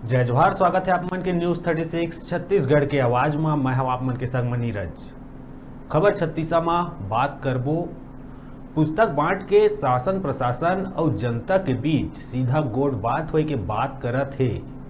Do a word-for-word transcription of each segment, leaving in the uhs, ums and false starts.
जय जोहार, स्वागत है आप मन के न्यूज़ थर्टी सिक्स छत्तीसगढ़ के आवाज मा। मैं हव आप मन के संग म नीरज। खबर छत्तीसा मा बात करबो। पुस्तक बांट के शासन प्रशासन अउ जनता के बीच सीधा गोठ बात होए के बात करत हे,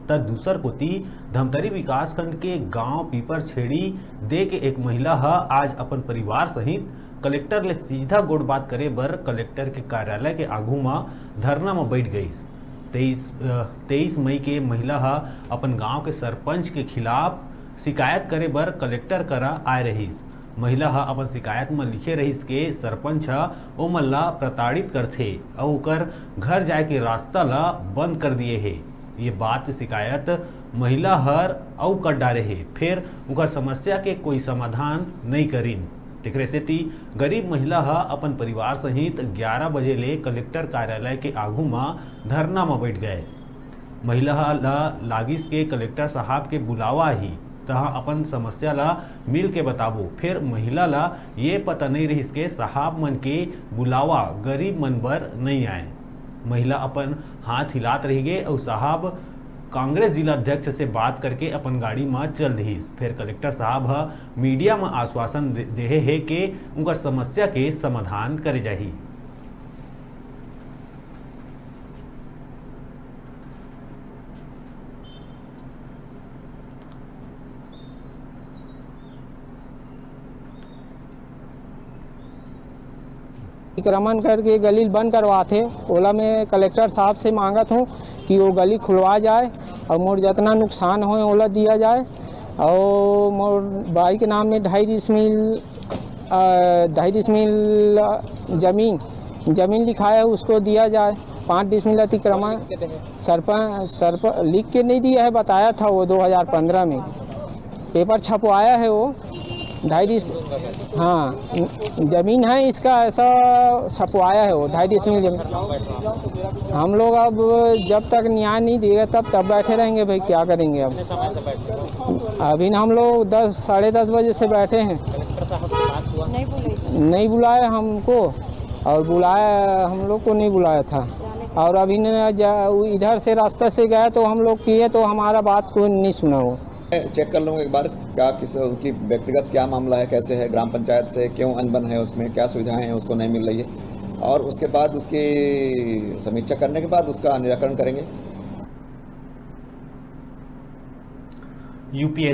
त दूसर कोती धमतरी विकासखंड के गांव पीपर छेड़ी दे के एक महिला ह आज अपन परिवार सहित कलेक्टर ले सीधा गोठ बात करे बर कलेक्टर के कार्यालय के आगू म धरना म बैठ गईस। तेईस, अ, तेईस मई के महिला ह अपन गांव के सरपंच के खिलाफ शिकायत करे बर कलेक्टर करा आए रहिस। महिला ह अपन शिकायत म लिखे रहिस के सरपंच ह ओमन ला प्रताड़ित करथे अउ ओकर घर जाए के रास्ता ला बंद कर दिए हे। ये बात के शिकायत महिला हर अउ कर डारे हे, फेर ओकर समस्या के कोई समाधान नई करिन। तेकरे सेती गरीब महिला ह अपन परिवार सहित ग्यारह बजे ले कलेक्टर कार्यालय के आगू म धरना म बैठ गए। महिला ह ला लागिस के कलेक्टर साहब के बुलावा आही, तहां अपन समस्या ला मिल के बताबो। फेर महिला ला ये पता नई रहिस के साहब मन के बुलावा गरीब मन बर नई आए। महिला अपन हाथ हिलात रह गे अउ साहब कांग्रेस जिला अध्यक्ष से बात करके अपन गाड़ी म चल दिहिस। फेर कलेक्टर साहब ह मीडिया म आश्वासन दे, देहे हे के उनकर समस्या के समाधान करे जाही। अतिक्रमण करके गली ल बंद करवाथे, ओला मैं कलेक्टर साहब से मांगत हूँ कि वो गली खुलवा जाए और मोर जितना नुकसान होए ओला दिया जाए। और मोर बाई के नाम में ढाई डिसमिल, अ, ढाई डिसमिल जमीन, जमीन लिखाया है, उसको दिया जाए। पाँच डिसमिल अतिक्रमण सरपंच, सरप लिख के नहीं दिया है, बताया था वो दो हज़ार पन्द्रह में, पेपर छपवाया है वो ढाई डिस हाँ, जमीन है इसका, ऐसा छपवाया है वो ढाई डिसमिल जमीन। हम लोग अब जब तक न्याय नहीं देगा तब तब बैठे रहेंगे भाई, क्या करेंगे अब। अभी हम लोग दस, साढ़े दस बजे से बैठे हैं। नहीं बुलाया हमको, और बुलाया, हम लोग को नहीं बुलाया था। और अभी ने जा, इधर से रास्ता से गया तो हम लोग किए तो हमारा बात को नहीं सुना वो। चेक कर लूँगा एक बार, क्या किस, उनकी व्यक्तिगत क्या मामला है, कैसे है, ग्राम पंचायत से क्यों अनबन है, उसमें क्या सुविधाएं हैं उसको नहीं मिल रही है, और उसके बाद उसकी समीक्षा करने के बाद उसका निराकरण करेंगे। यूपीएस